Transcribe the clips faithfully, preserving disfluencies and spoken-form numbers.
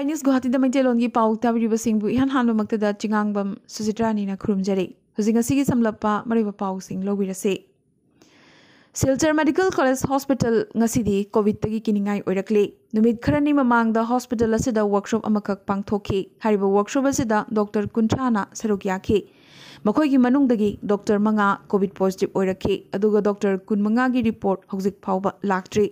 News ꯒꯨꯋꯥꯍꯥꯇꯤꯗ ꯃꯩꯇꯩꯂꯣꯟꯒꯤ ꯄꯥꯎ ꯇꯥꯕꯤꯔꯤꯕꯁꯤꯡꯕꯨ ꯏꯍꯥꯟ ꯍꯥꯟꯕꯃꯛꯇꯗ ꯆꯤꯉꯥꯡꯕꯝ ꯁꯨꯖꯤꯇ꯭ꯔꯥꯅꯤꯅ ꯈꯨꯔꯨꯝꯖꯔꯤ꯫ ꯍꯧꯖꯤꯛ ꯉꯁꯤꯒꯤ ꯁꯝꯂꯞꯄ ꯃꯔꯨꯑꯣꯏꯕ ꯄꯥꯎꯁꯤꯡ ꯂꯧꯕꯤꯔꯁꯤ꯫ ꯁꯤꯜꯆꯔ ꯃꯦꯗꯤꯀꯦꯜ ꯀꯣꯂꯦꯖ ꯍꯣꯁꯄꯤꯇꯥꯜ ꯉꯁꯤꯗꯤ ꯀꯣꯚꯤꯗꯇꯒꯤ ꯀꯤꯅꯤꯡꯉꯥꯏ ꯑꯣꯏꯔꯛꯂꯤ꯫ ꯅꯨꯃꯤꯠ ꯈꯔꯅꯤ ꯃꯃꯥꯡꯗ ꯍꯣꯁꯄꯤꯇꯥꯜ ꯑꯁꯤꯗ ꯋꯥꯔꯛꯁꯣꯞ ꯑꯃꯈꯛ ꯄꯥꯡꯊꯣꯛꯈꯤ꯫ ꯍꯥꯏꯔꯤꯕ ꯋꯥꯔꯛꯁꯣꯞ ꯑꯁꯤꯗ ꯗꯣꯛꯇꯔ ꯀꯨꯟꯊ꯭ꯔꯥꯅ ꯁꯔꯨꯛ ꯌꯥꯈꯤ꯫ ꯃꯈꯣꯏꯒꯤ ꯃꯅꯨꯡꯗꯒꯤ ꯗꯣꯛꯇꯔ ꯃꯉꯥ ꯀꯣꯚꯤꯗ ꯄꯣꯖꯤꯇꯤꯚ ꯑꯣꯏꯔꯛꯈꯤ, ꯑꯗꯨꯒ ꯗꯣꯛꯇꯔ ꯀꯨꯟꯃꯉꯥꯒꯤ ꯔꯤꯄꯣꯔꯠ ꯍꯧꯖꯤꯛ ꯐꯥꯎꯕ ꯂꯥꯛꯇ꯭ꯔꯤ꯫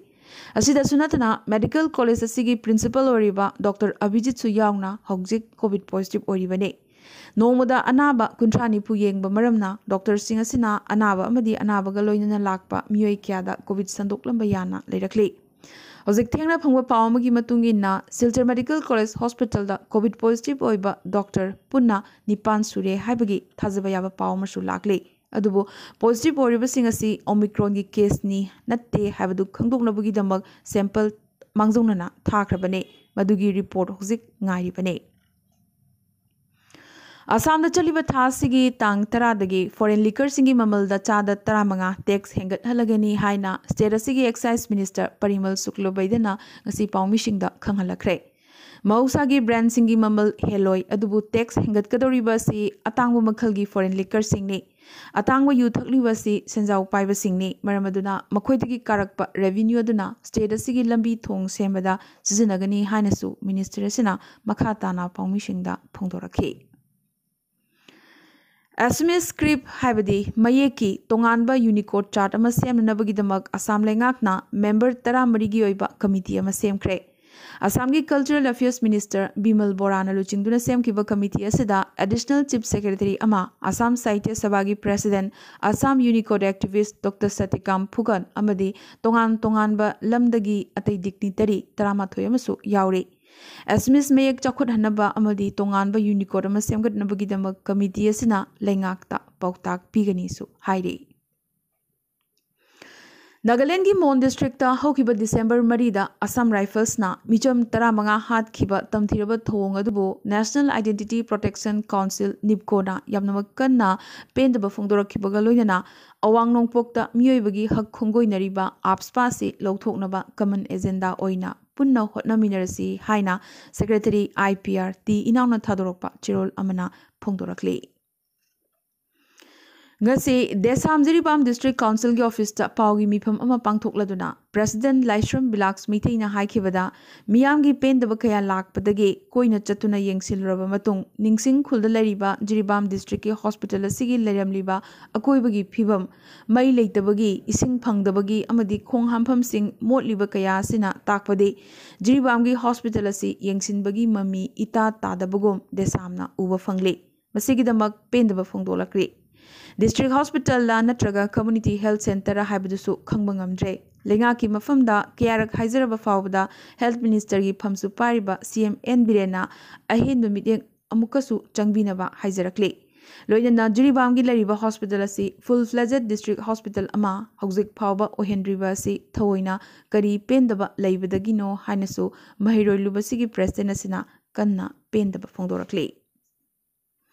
ꯑꯁꯤꯗꯁꯨ ꯅꯠꯇꯅ, ꯃꯦꯗꯤꯀꯦꯜ ꯀꯣꯂꯦꯖ ꯑꯁꯤꯒꯤ ꯄ꯭ꯔꯤꯟꯁꯤꯄꯥꯜ ꯑꯣꯏꯔꯤꯕ ꯗꯣꯛꯇꯔ ꯑꯚꯤꯖꯤꯠꯁꯨ ꯌꯥꯎꯅ ꯍꯧꯖꯤꯛ ꯀꯣꯚꯤꯗ ꯄꯣꯖꯤꯇꯤꯚ ꯑꯣꯏꯔꯤꯕꯅꯤ꯫ ꯅꯣꯡꯃꯗ ꯑꯅꯥꯕ ꯀꯨꯟꯊ꯭ꯔꯥ ꯅꯤꯐꯨ ꯌꯦꯡꯕ ꯃꯔꯝꯅ ꯗꯣꯛꯇꯔꯁꯤꯡ ꯑꯁꯤꯅ ꯑꯅꯥꯕ ꯑꯃꯗꯤ ꯑꯅꯥꯕꯒ ꯂꯣꯏꯅꯅ ꯂꯥꯛꯄ ꯃꯤꯑꯣꯏ ꯀꯌꯥꯗ ꯀꯣꯚꯤꯗ ꯁꯟꯗꯣꯛꯂꯝꯕ ꯌꯥꯅ ꯂꯩꯔꯛꯂꯤ꯫ ꯍꯧꯖꯤꯛ ꯊꯦꯡꯅ ꯐꯪꯕ ꯄꯥꯎ ꯑꯃꯒꯤ ꯃꯇꯨꯡ ꯏꯟꯅ, ꯁꯤꯜꯆꯔ ꯃꯦꯗꯤꯀꯦꯜ ꯀꯣꯂꯦꯖ ꯍꯣꯁꯄꯤꯇꯥꯜꯗ ꯀꯣꯚꯤꯗ ꯄꯣꯖꯤꯇꯤꯚ ꯑꯣꯏꯕ ꯗꯣꯛꯇꯔ ꯄꯨꯟꯅ ꯅꯤꯄꯥꯟ ꯁꯨꯔꯦ ꯍꯥꯏꯕꯒꯤ ꯊꯥꯖꯕ ꯌꯥꯕ ꯄꯥꯎ ꯑꯃꯁꯨ ꯂꯥꯛꯂꯤ꯫ ꯑꯗꯨꯕꯨ ꯄꯣꯖꯤꯇꯤꯚ ꯑꯣꯏꯔꯤꯕꯁꯤꯡ ꯑꯁꯤ ꯑꯣꯃꯤꯀ꯭ꯔꯣꯟꯒꯤ ꯀꯦꯁꯅꯤ ꯅꯠꯇꯦ ꯍꯥꯏꯕꯗꯨ ꯈꯪꯗꯣꯛꯅꯕꯒꯤꯗꯃꯛ ꯁꯦꯝꯄꯜ ꯃꯥꯡꯖꯧꯅꯅ ꯊꯥꯈ꯭ꯔꯕꯅꯤ꯫ ꯃꯗꯨꯒꯤ ꯔꯤꯄꯣꯔꯠ ꯍꯧꯖꯤꯛ ꯉꯥꯏꯔꯤꯕꯅꯤ꯫ ꯑꯁꯥꯝꯗ ꯆꯠꯂꯤꯕ ꯊꯥ ꯑꯁꯤꯒꯤ ꯇꯥꯡ ꯇꯔꯥꯗꯒꯤ ꯐꯣꯔꯦꯟ ꯂꯤꯀꯔꯁꯤꯡꯒꯤ ꯃꯃꯜꯗ ꯆꯥꯗ ꯇꯔꯥꯃꯉꯥ ꯇꯦꯛꯁ ꯍꯦꯟꯒꯠꯍꯜꯂꯒꯅꯤ ꯍꯥꯏꯅ ꯁ꯭ꯇꯦꯠ ꯑꯁꯤꯒꯤ ꯑꯦꯛꯁꯥꯏꯖ ꯃꯤꯅꯤꯁꯇꯔ ꯄꯔꯤꯃꯜ ꯁꯨꯀ꯭ꯂꯕꯩꯗꯅ ꯉꯁꯤ ꯄꯥꯎꯃꯤꯁꯤꯡꯗ ꯈꯪꯍꯜꯂꯛꯈ꯭ꯔꯦ꯫ ꯃꯍꯧꯁꯥꯒꯤ ꯕ꯭ꯔꯥꯟꯁꯤꯡꯒꯤ ꯃꯃꯜ ꯍꯦꯜꯂꯣꯏ, ꯑꯗꯨꯕꯨ ꯇꯦꯛꯁ ꯍꯦꯟꯒꯠꯀꯗꯧꯔꯤꯕ ꯑꯁꯤ ꯑꯇꯥꯡꯕ ꯃꯈꯜꯒꯤ ꯐꯣꯔꯦꯟ ꯂꯤꯀꯔꯁꯤꯡꯅꯤ꯫ ꯑꯇꯥꯡꯕ ꯌꯨ ꯊꯛꯂꯤꯕ ꯑꯁꯤ ꯁꯦꯟꯖꯥꯎ ꯄꯥꯏꯕꯁꯤꯡꯅꯤ꯫ ꯃꯔꯝ ꯑꯗꯨꯅ ꯃꯈꯣꯏꯗꯒꯤ ꯀꯥꯔꯛꯄ ꯔꯦꯚꯤꯅ꯭ꯌꯨ ꯑꯗꯨꯅ ꯁ꯭ꯇꯦꯠ ꯑꯁꯤꯒꯤ ꯂꯝꯕꯤ ꯊꯣꯡ ꯁꯦꯝꯕꯗ ꯁꯤꯖꯤꯟꯅꯒꯅꯤ ꯍꯥꯏꯅꯁꯨ ꯃꯤꯅꯤꯁꯇꯔ ꯑꯁꯤꯅ ꯃꯈꯥ ꯇꯥꯅ ꯄꯥꯎꯃꯤꯁꯤꯡꯗ ꯐꯣꯡꯗꯣꯔꯛꯈꯤ꯫ ꯑꯦꯁꯃꯤꯁ ꯁ꯭ꯀ꯭ꯔꯤꯞ ꯍꯥꯏꯕꯗꯤ ꯃꯌꯦꯛꯀꯤ ꯇꯣꯉꯥꯟꯕ ꯌꯨꯅꯤꯀꯣꯗ ꯆꯥꯔꯠ ꯑꯃ ꯁꯦꯝꯅꯅꯕꯒꯤꯗꯃꯛ ꯑꯁꯥꯝ ꯂꯩꯉꯥꯛꯅ ꯃꯦꯝꯕꯔ ꯇꯔꯥꯃꯔꯤꯒꯤ ꯑꯣꯏꯕ ꯀꯃꯤꯇꯤ ꯑꯃ ꯁꯦꯝꯈ꯭ꯔꯦ꯫ ꯑꯁꯥꯝꯒꯤ ꯀꯜꯆꯔꯦꯜ ꯑꯦꯐꯤꯌꯔꯁ ꯃꯤꯅꯤꯁꯇꯔ ꯕꯤꯃꯜ ꯕꯣꯔꯥꯅ ꯂꯨꯆꯤꯡꯗꯨꯅ ꯁꯦꯝꯈꯤꯕ ꯀꯃꯤꯇꯤ ꯑꯁꯤꯗ ꯑꯦꯗꯤꯁꯅꯦꯜ ꯆꯤꯐ ꯁꯦꯀ꯭ꯔꯦꯇꯔꯤ ꯑꯃ, ꯑꯁꯥꯝ ꯁꯥꯍꯤꯇ꯭ꯌ ꯁꯚꯥꯒꯤ president, Assam unicode activist doctor Satyakam Phukan ꯑꯃꯗꯤ ꯇꯣꯉꯥꯟ ꯇꯣꯉꯥꯟꯕ ꯂꯝꯗꯒꯤ ꯑꯇꯩ ꯗꯤꯒꯅꯤꯇꯔꯤ ꯇꯔꯥꯃꯥꯊꯣꯏ ꯑꯃꯁꯨ ꯌꯥꯎꯔꯤ꯫ ꯑꯦꯁꯃꯤꯁ ꯃꯌꯦꯛ ꯆꯥꯎꯈꯠꯍꯟꯅꯕ ꯑꯃꯗꯤ ꯇꯣꯉꯥꯟꯕ ꯌꯨꯅꯤꯀꯣꯗ ꯑꯃ ꯁꯦꯝꯒꯠꯅꯕꯒꯤꯗꯃꯛ ꯀꯃꯤꯇꯤ ꯑꯁꯤꯅ ꯂꯩꯉꯥꯛꯇ ꯄꯥꯎꯇꯥꯛ ꯄꯤꯒꯅꯤꯁꯨ ꯍꯥꯏꯔꯤ꯫ ꯅꯥꯒꯥꯂꯦꯟꯗꯒꯤ ꯃꯣꯟ ꯗꯤꯁꯇ꯭ꯔꯤꯛꯇ ꯍꯧꯈꯤꯕ ꯗꯤꯁꯦꯝꯕꯔ ꯃꯔꯤꯗ ꯑꯁꯥꯝ ꯔꯥꯏꯐꯜꯁꯅ ꯃꯤꯆꯝ ꯇꯔꯥꯃꯉꯥ ꯍꯥꯠꯈꯤꯕ ꯇꯝꯊꯤꯔꯕ ꯊꯧꯑꯣꯡ ꯑꯗꯨꯕꯨ National Identity Protection Council, ꯅꯤꯞꯀꯣꯅ ꯌꯥꯝꯅꯃꯛ ꯀꯟꯅ ꯄꯦꯟꯗꯕ ꯐꯣꯡꯗꯣꯔꯛꯈꯤꯕꯒ ꯂꯣꯏꯅꯅ ꯑꯋꯥꯡ ꯅꯣꯡꯄꯣꯛꯇ ꯃꯤꯑꯣꯏꯕꯒꯤ ꯍꯛ ꯈꯣꯡꯒꯣꯏꯅꯔꯤꯕ ꯑꯥꯞꯁꯄꯥꯁꯤ ꯂꯧꯊꯣꯛꯅꯕ ꯀꯃꯟ ꯑꯦꯖꯦꯟꯗꯥ ꯑꯣꯏꯅ ꯄꯨꯟꯅ ꯍꯣꯠꯅꯃꯤꯟꯅꯔꯁꯤ ꯍꯥꯏꯅ secretary I P R T ꯏꯅꯥꯎꯅ ꯊꯥꯗꯣꯔꯛꯄ ꯆꯦꯔꯣꯜ ꯑꯃꯅ ꯐꯣꯡꯗꯣꯔꯛꯂꯤ꯫ ꯉꯁꯤ ꯗꯦꯁꯥꯝ ꯖꯤꯔꯤꯕꯥꯝ ꯗꯤꯁꯇ꯭ꯔꯤꯛ ꯀꯥꯎꯟꯁꯤꯜꯒꯤ ꯑꯣꯐꯤꯁꯇ ꯄꯥꯎꯒꯤ ꯃꯤꯐꯝ ꯑꯃ ꯄꯥꯡꯊꯣꯛꯂꯗꯨꯅ ꯄ꯭ꯔꯦꯁꯤꯗꯦꯟꯠ ꯂꯥꯏꯁ꯭ꯔꯝ ꯕꯤꯂꯥꯛꯁ ꯃꯩꯇꯩꯅ ꯍꯥꯏꯈꯤꯕꯗ, ꯃꯤꯌꯥꯝꯒꯤ ꯄꯦꯟꯗꯕ ꯀꯌꯥ ꯂꯥꯛꯄꯗꯒꯤ ꯀꯣꯏꯅ ꯆꯠꯇꯨꯅ ꯌꯦꯡꯁꯤꯜꯂꯨꯔꯕ ꯃꯇꯨꯡ, ꯅꯤꯡꯁꯤꯡ ꯈꯨꯜꯗ ꯂꯩꯔꯤꯕ ꯖꯤꯔꯤꯕꯥꯝ ꯗꯤꯁꯇ꯭ꯔꯤꯛꯀꯤ ꯍꯣꯁꯄꯤꯇꯥꯜ ꯑꯁꯤꯒꯤ ꯂꯩꯔꯝꯂꯤꯕ ꯑꯀꯣꯏꯕꯒꯤ ꯐꯤꯕꯝ, ꯃꯩ ꯂꯩꯇꯕꯒꯤ, ꯏꯁꯤꯡ ꯐꯪꯗꯕꯒꯤ ꯑꯃꯗꯤ ꯈꯣꯡ ꯍꯥꯝꯐꯝꯁꯤꯡ ꯃꯣꯠꯂꯤꯕ ꯀꯌꯥ ꯑꯁꯤꯅ ꯇꯥꯛꯄꯗꯤ, ꯖꯤꯔꯤꯕꯥꯝꯒꯤ ꯍꯣꯁꯄꯤꯇꯥꯜ ꯑꯁꯤ ꯌꯦꯡꯁꯤꯟꯕꯒꯤ ꯃꯃꯤ ꯏꯇꯥ ꯇꯥꯗꯕꯒꯨꯝ ꯗꯦꯁꯥꯝꯅ ꯎꯕ ꯐꯪꯂꯤ꯫ ꯃꯁꯤꯒꯤꯗꯃꯛ ꯄꯦꯟꯗꯕ ꯐꯣꯡꯗꯣꯛꯂꯛꯂꯤ꯫ ꯗꯤꯁꯇ꯭ꯔꯤꯛ ꯍꯣꯁꯄꯤꯇꯥꯜꯗ ꯅꯠꯇ꯭ꯔꯒ ꯀꯝꯃ꯭ꯌꯨꯅꯤꯇꯤ ꯍꯦꯜꯊ ꯁꯦꯟꯇꯔ ꯍꯥꯏꯕꯗꯨꯁꯨ ꯈꯪꯕ ꯉꯝꯗ꯭ꯔꯦ꯫ ꯂꯩꯉꯥꯛꯀꯤ ꯃꯐꯝꯗ ꯀꯌꯥꯔꯛ ꯍꯥꯏꯖꯔꯕ ꯐꯥꯎꯕꯗ ꯍꯦꯜꯊ ꯃꯤꯅꯤꯁꯇꯔꯒꯤ ꯐꯝꯁꯨ ꯄꯥꯏꯔꯤꯕ ꯁꯤ ꯑꯦꯝ ꯑꯦꯟ ꯕꯤꯔꯦꯟꯅ ꯑꯍꯦꯟꯕ ꯃꯤꯠꯌꯦꯡ ꯑꯃꯨꯛꯀꯁꯨ ꯆꯪꯕꯤꯅꯕ ꯍꯥꯏꯖꯔꯛꯂꯤ꯫ ꯂꯣꯏꯅꯅ ꯖꯤꯔꯤꯕꯥꯝꯒꯤ ꯂꯩꯔꯤꯕ ꯍꯣꯁꯄꯤꯇꯥꯜ ꯑꯁꯤ ꯐꯨꯜ ꯐ꯭ꯂꯦꯖꯦꯗ ꯗꯤꯁꯇ꯭ꯔꯤꯛ ꯍꯣꯁꯄꯤꯇꯥꯜ ꯑꯃ ꯍꯧꯖꯤꯛ ꯐꯥꯎꯕ ꯑꯣꯏꯍꯟꯗ꯭ꯔꯤꯕ ꯑꯁꯤ ꯊꯑꯣꯏꯅ ꯀꯔꯤ ꯄꯦꯟꯗꯕ ꯂꯩꯕꯗꯒꯤꯅꯣ ꯍꯥꯏꯅꯁꯨ ꯃꯍꯩꯔꯣꯏ ꯂꯨꯕꯁꯤꯒꯤ ꯄ꯭ꯔꯦꯁꯤꯗꯦꯟꯠ ꯑꯁꯤꯅ ꯀꯟꯅ ꯄꯦꯟꯗꯕ ꯐꯣꯡꯗꯣꯔꯛꯂꯤ꯫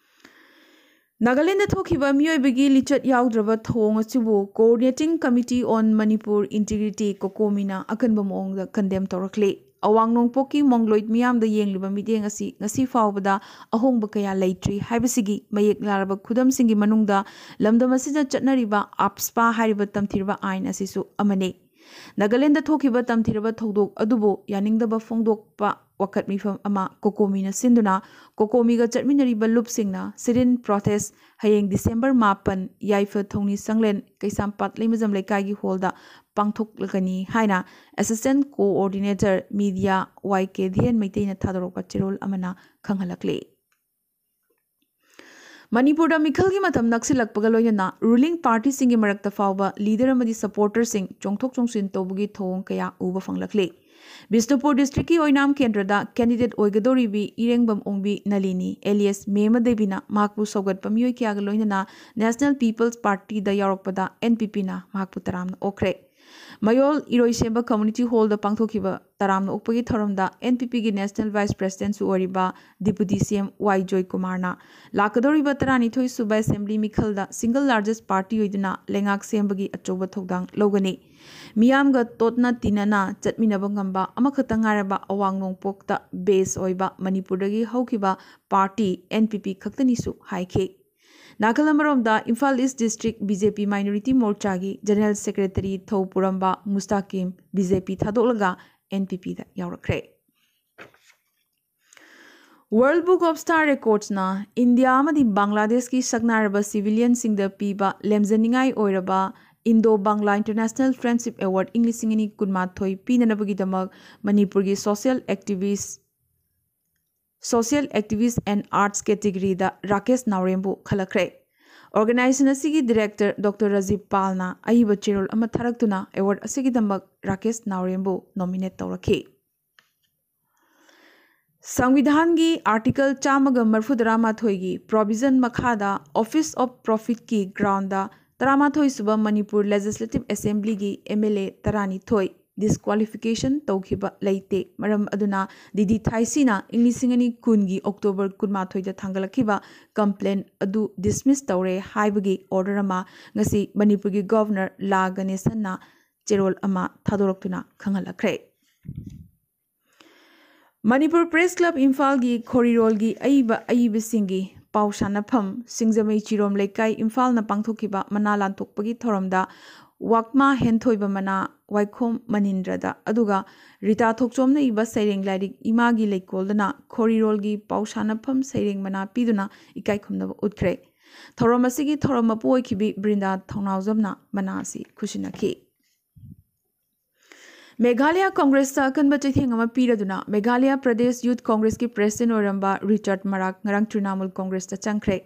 ꯅꯥꯒꯥꯂꯦꯟꯗ ꯊꯣꯛꯈꯤꯕ ꯃꯤꯑꯣꯏꯕꯒꯤ ꯂꯤꯆꯠ ꯌꯥꯎꯗ꯭ꯔꯕ ꯊꯧꯑꯣꯡ ꯑꯁꯤꯕꯨ Coordinating Committee on Manipur Integrity, ꯀꯣꯀꯣꯃꯤꯅ ꯑꯀꯟꯕ ꯃꯑꯣꯡꯗ ꯀꯟꯗꯦꯝ ꯇꯧꯔꯛꯂꯤ꯫ ꯑꯋꯥꯡ ꯅꯣꯡꯄꯣꯛꯀꯤ ꯃꯣꯡꯂꯣꯏꯠ ꯃꯤꯌꯥꯝꯗ ꯌꯦꯡꯂꯤꯕ ꯃꯤꯠꯌꯦꯡ ꯑꯁꯤ ꯉꯁꯤ ꯐꯥꯎꯕꯗ ꯑꯍꯣꯡꯕ ꯀꯌꯥ ꯂꯩꯇ꯭ꯔꯤ ꯍꯥꯏꯕꯁꯤꯒꯤ ꯃꯌꯦꯛ ꯂꯥꯔꯕ ꯈꯨꯗꯝꯁꯤꯡꯒꯤ ꯃꯅꯨꯡꯗ ꯂꯝꯗꯝ ꯑꯁꯤꯗ ꯆꯠꯅꯔꯤꯕ ꯑꯞꯁꯄꯥ ꯍꯥꯏꯔꯤꯕ ꯇꯝꯊꯤꯔꯕ ꯑꯥꯏꯟ ꯑꯁꯤꯁꯨ ꯑꯃꯅꯤ꯫ ꯅꯥꯒꯥꯂꯦꯟꯗ ꯊꯣꯛꯈꯤꯕ ꯇꯝꯊꯤꯔꯕ ꯊꯧꯗꯣꯛ ꯑꯗꯨꯕꯨ ꯌꯥꯅꯤꯡꯗꯕ ꯐꯣꯡꯗꯣꯛꯄ ꯋꯥꯀꯠ ꯃꯤꯐꯝ ꯑꯃ ꯀꯣꯀꯣꯃꯤꯅ ꯁꯤꯟꯗꯨꯅ ꯀꯣꯀꯣꯃꯤꯒ ꯆꯠꯃꯤꯟꯅꯔꯤꯕ ꯂꯨꯞꯁꯤꯡꯅ sit-in protest ꯍꯌꯦꯡ ꯗꯤꯁꯦꯝꯕꯔ ꯃꯥꯄꯟ, ꯌꯥꯏꯐ ꯊꯧꯅꯤ ꯁꯪꯂꯦꯟ, ꯀꯩꯁꯥꯝꯄꯥꯠ ꯂꯩꯃꯖꯝ ꯂꯩꯀꯥꯏꯒꯤ ꯍꯣꯜꯗ ꯄꯥꯡꯊꯣꯛꯂꯒꯅꯤ ꯍꯥꯏꯅ Assistant Coordinator Media ꯋꯥꯏ ꯀꯦ ꯙꯤꯔꯦꯟ ꯃꯩꯇꯩꯅ ꯊꯥꯗꯣꯔꯛꯄ ꯆꯦꯔꯣꯜ ꯑꯃꯅ ꯈꯪꯍꯜꯂꯛꯂꯤ꯫ ꯃꯅꯤꯄꯨꯔꯗ ꯃꯤꯈꯜꯒꯤ ꯃꯇꯝ ꯅꯛꯁꯤꯜꯂꯛꯄꯒ ꯂꯣꯏꯅꯅ ꯔꯨꯂꯤꯡ ꯄꯥꯔꯇꯤꯁꯤꯡꯒꯤ ꯃꯔꯛꯇ ꯐꯥꯎꯕ ꯂꯤꯗꯔ ꯑꯃꯗꯤ ꯁꯄꯣꯔꯇꯔꯁꯤꯡ ꯆꯣꯡꯊꯣꯛ ꯆꯣꯡꯁꯤꯟ ꯇꯧꯕꯒꯤ ꯊꯧꯑꯣꯡ ꯀꯌꯥ ꯎꯕ ꯐꯪꯂꯛꯂꯤ꯫ ꯕꯤꯁꯅꯨꯄꯨꯔ ꯗꯤꯁꯇ꯭ꯔꯤꯛꯀꯤ ꯑꯣꯏꯅꯥꯝ ꯀꯦꯟꯗ꯭ꯔꯗ ꯀꯦꯟꯗꯤꯗꯦꯠ ꯑꯣꯏꯒꯗꯧꯔꯤꯕꯤ ꯏꯔꯦꯡꯕꯝ ꯑꯣꯡꯕꯤ ꯅꯂꯤꯅꯤ alias ꯃꯦꯃ ꯗꯦꯕꯤꯅ ꯃꯍꯥꯛꯄꯨ ꯁꯧꯒꯠꯄ ꯃꯤꯑꯣꯏ ꯀꯌꯥꯒ ꯂꯣꯏꯅꯅ National People's Partyꯗ ꯌꯥꯎꯔꯛꯄꯗ ꯑꯦꯟ ꯄꯤ ꯄꯤꯅ ꯃꯍꯥꯛꯄꯨ ꯇꯔꯥꯝꯅ ꯑꯣꯛꯈ꯭ꯔꯦ꯫ ꯃꯌꯣꯜ ꯏꯔꯣꯏꯁꯦꯝꯕ ꯀꯝꯃ꯭ꯌꯨꯅꯤꯇꯤ ꯍꯣꯜꯗ ꯄꯥꯡꯊꯣꯛꯈꯤꯕ ꯇꯔꯥꯝꯅ ꯑꯣꯛꯄꯒꯤ ꯊꯧꯔꯝꯗ NPPꯒꯤ ꯅꯦꯁꯅꯦꯜ ꯚꯥꯏꯁ ꯄ꯭ꯔꯦꯁꯤꯗꯦꯟꯠꯁꯨ ꯑꯣꯏꯔꯤꯕ ꯗꯤꯄꯨꯇꯤ CM ꯋꯥꯏ ꯖꯣꯏꯀꯨꯃꯥꯔꯅ ꯂꯥꯛꯀꯗꯧꯔꯤꯕ ꯇꯔꯥꯅꯤꯊꯣꯏ ꯁꯨꯕ ꯑꯦꯁꯦꯝꯕ꯭ꯂꯤ ꯃꯤꯈꯜꯗ ꯁꯤꯡꯒꯜ ꯂꯥꯔꯖꯦꯁ ꯄꯥꯔꯇꯤ ꯑꯣꯏꯗꯨꯅ ꯂꯩꯉꯥꯛ ꯁꯦꯝꯕꯒꯤ ꯑꯆꯧꯕ ꯊꯧꯗꯥꯡ ꯂꯧꯒꯅꯤ꯫ ꯃꯤꯌꯥꯝꯒ ꯇꯣꯠꯅ ꯇꯤꯟꯅꯅ ꯆꯠꯃꯤꯟꯅꯕ ꯉꯝꯕ ꯑꯃꯈꯛꯇ ꯉꯥꯏꯔꯕ ꯑꯋꯥꯡ ꯅꯣꯡꯄꯣꯛꯇ ꯕꯦꯁ ꯑꯣꯏꯕ ꯃꯅꯤꯄꯨꯔꯗꯒꯤ ꯍꯧꯈꯤꯕ ꯄꯥꯔꯇꯤ NPP ꯈꯛꯇꯅꯤꯁꯨ ꯍꯥꯏꯈꯤ꯫ ꯅꯥꯀꯜ ꯑꯃꯔꯣꯝꯗ Imphal east district BJP minority ꯃꯣꯔꯆꯥꯒꯤ ꯖꯦꯅꯔꯦꯜ ꯁꯦꯀ꯭ꯔꯦꯇꯔꯤ ꯊꯧ ꯄꯨꯔꯝꯕ ꯃꯨꯁꯇꯥꯀꯤꯝ BJP ꯊꯥꯗꯣꯛꯂꯒ NPPꯗ ꯌꯥꯎꯔꯛꯈ꯭ꯔꯦ꯫ World Book of Star Recordsꯅ ꯏꯟꯗꯤꯌꯥ ꯑꯃꯗꯤ ꯕꯪꯒ꯭ꯂꯥꯗꯦꯁꯀꯤ ꯁꯛꯅꯥꯏꯔꯕ ꯁꯤꯚꯤꯂꯤꯌꯟꯁꯤꯡꯗ ꯄꯤꯕ ꯂꯦꯝꯖꯅꯤꯡꯉꯥꯏ ꯑꯣꯏꯔꯕ Indo Bangla International Friendship Award ꯏꯪ ꯂꯤꯁꯤꯡ ꯑꯅꯤ ꯀꯨꯟꯃꯥꯊꯣꯏ ꯄꯤꯅꯅꯕꯒꯤꯗꯃꯛ ꯃꯅꯤꯄꯨꯔꯒꯤ social activist Social Activist and Arts categoryꯗ ꯔꯥꯀꯦꯁ ꯅꯥꯎꯔꯦꯝꯕꯨ ꯈꯜꯂꯛꯈ꯭ꯔꯦ꯫ ꯑꯣꯔꯒꯅꯥꯏꯖꯦꯁꯟ ꯑꯁꯤꯒꯤ ꯗꯤꯔꯦꯛꯇꯔ ꯗꯣꯛꯇꯔ ꯔꯥꯖꯤꯕ ꯄꯥꯜꯅ ꯑꯏꯕ ꯆꯦꯔꯣꯜ ꯑꯃ ꯊꯥꯔꯛꯇꯨꯅ ꯑꯦꯋꯥꯔꯗ ꯑꯁꯤꯒꯤꯗꯃꯛ ꯔꯥꯀꯦꯁ ꯅꯥꯎꯔꯦꯝꯕꯨ ꯅꯣꯃꯤꯅꯦꯠ ꯇꯧꯔꯛꯈꯤ꯫ ꯁꯪꯕꯤꯙꯥꯟꯒꯤ ꯑꯥꯔꯇꯤꯀꯜ ꯆꯥꯝꯃꯒ ꯃꯔꯐꯨꯇꯔꯥ ꯃꯥꯊꯣꯏꯒꯤ ꯄ꯭ꯔꯣꯚꯤꯖꯟ ꯃꯈꯥꯗ ꯑꯣꯐꯤꯁ ꯑꯣꯐ ꯄ꯭ꯔꯣꯐꯤꯠꯀꯤ ꯒ꯭ꯔꯥꯎꯟꯗ ꯇꯔꯥꯃꯥꯊꯣꯏ ꯁꯨꯕ ꯃꯅꯤꯄꯨꯔ ꯂꯦꯖꯤꯁꯂꯦꯇꯤꯚ ꯑꯦꯁꯦꯝꯕ꯭ꯂꯤꯒꯤ MLA ꯇꯔꯥꯅꯤꯊꯣꯏ ꯗꯤꯁꯀ꯭ꯋꯥꯂꯤꯐꯤꯀꯦꯁꯟ ꯇꯧꯈꯤꯕ ꯂꯩꯇꯦ꯫ ꯃꯔꯝ ꯑꯗꯨꯅ ꯗꯤꯗꯤ ꯊꯥꯏꯁꯤꯅ ꯏꯪ ꯂꯤꯁꯤꯡ ꯑꯅꯤ ꯀꯨꯟꯒꯤ ꯑꯣꯛꯇꯣꯕꯔ ꯀꯨꯟꯃꯥꯊꯣꯏꯗ ꯊꯥꯡꯒꯠꯂꯛꯈꯤꯕ ꯀꯝꯄ꯭ꯂꯦꯟ ꯑꯗꯨ ꯗꯤꯁꯃꯤꯁ ꯇꯧꯔꯦ ꯍꯥꯏꯕꯒꯤ ꯑꯣꯔꯗꯔ ꯑꯃ ꯉꯁꯤ ꯃꯅꯤꯄꯨꯔꯒꯤ ꯒꯚꯔꯅꯔ ꯂꯥ ꯒꯅꯦꯁꯟꯅ ꯆꯦꯔꯣꯜ ꯑꯃ ꯊꯥꯗꯣꯔꯛꯇꯨꯅ ꯈꯪꯍꯜꯂꯛꯈ꯭ꯔꯦ꯫ ꯃꯅꯤꯄꯨꯔ ꯄ꯭ꯔꯦꯁ ꯀ꯭ꯂꯕ ꯏꯝꯐꯥꯜꯒꯤ ꯈꯣꯔꯤꯔꯣꯜꯒꯤ ꯑꯏꯕ ꯑꯏꯕꯁꯤꯡꯒꯤ ꯄꯥꯎ ꯁꯥꯟꯅꯐꯝ ꯁꯤꯡꯖꯃꯩ ꯆꯤꯔꯣꯝ ꯂꯩꯀꯥꯏ ꯏꯝꯐꯥꯜꯅ ꯄꯥꯡꯊꯣꯛꯈꯤꯕ ꯃꯅꯥ ꯂꯥꯟꯊꯣꯛꯄꯒꯤ ꯊꯧꯔꯝꯗ ꯋꯥꯛꯃꯥ ꯍꯦꯟꯊꯣꯏꯕ ꯃꯅꯥ ꯋꯥꯏꯈꯣꯝ ꯃꯅꯤꯟꯗ꯭ꯔꯗ ꯑꯗꯨꯒ ꯔꯤꯇꯥ ꯊꯣꯛꯆꯣꯝꯅ ꯏꯕ ꯁꯩꯔꯦꯡ ꯂꯥꯏꯔꯤꯛ ꯏꯃꯥꯒꯤ ꯂꯩꯀꯣꯜꯗꯅ ꯈꯣꯔꯤꯔꯣꯜꯒꯤ ꯄꯥꯎ ꯁꯥꯟꯅꯐꯝ ꯁꯩꯔꯦꯡ ꯃꯅꯥ ꯄꯤꯗꯨꯅ ꯏꯀꯥꯏ ꯈꯨꯝꯅꯕ ꯎꯠꯈ꯭ꯔꯦ꯫ ꯊꯧꯔꯝ ꯑꯁꯤꯒꯤ ꯊꯧꯔꯝ ꯃꯄꯨ ꯑꯣꯏꯈꯤꯕꯤ ꯕ꯭ꯔꯤꯟꯗꯥ ꯊꯧꯅꯥꯎꯖꯝꯅ ꯃꯅꯥ ꯑꯁꯤ ꯈꯨꯠꯁꯤꯟꯅꯈꯤ꯫ ꯃꯦꯘꯥꯂꯌꯥ ꯀꯣꯡꯒ꯭ꯔꯦꯁꯇ ꯑꯀꯟꯕ ꯆꯩꯊꯦꯡ ꯑꯃ ꯄꯤꯔꯗꯨꯅ ꯃꯦꯘꯥꯂꯌꯥ ꯄ꯭ꯔꯗꯦꯁ ꯌꯨꯊ ꯀꯣꯡꯒ꯭ꯔꯦꯁꯀꯤ ꯄ꯭ꯔꯦꯁꯤꯗꯦꯟꯠ ꯑꯣꯏꯔꯝꯕ ꯔꯤꯆꯥꯔꯗ ꯃꯔꯥꯛ ꯉꯔꯥꯡ ꯇ꯭ꯔꯤꯅꯥꯃꯨꯜ ꯀꯣꯡꯒ꯭ꯔꯦꯁꯇ ꯆꯪꯈ꯭ꯔꯦ꯫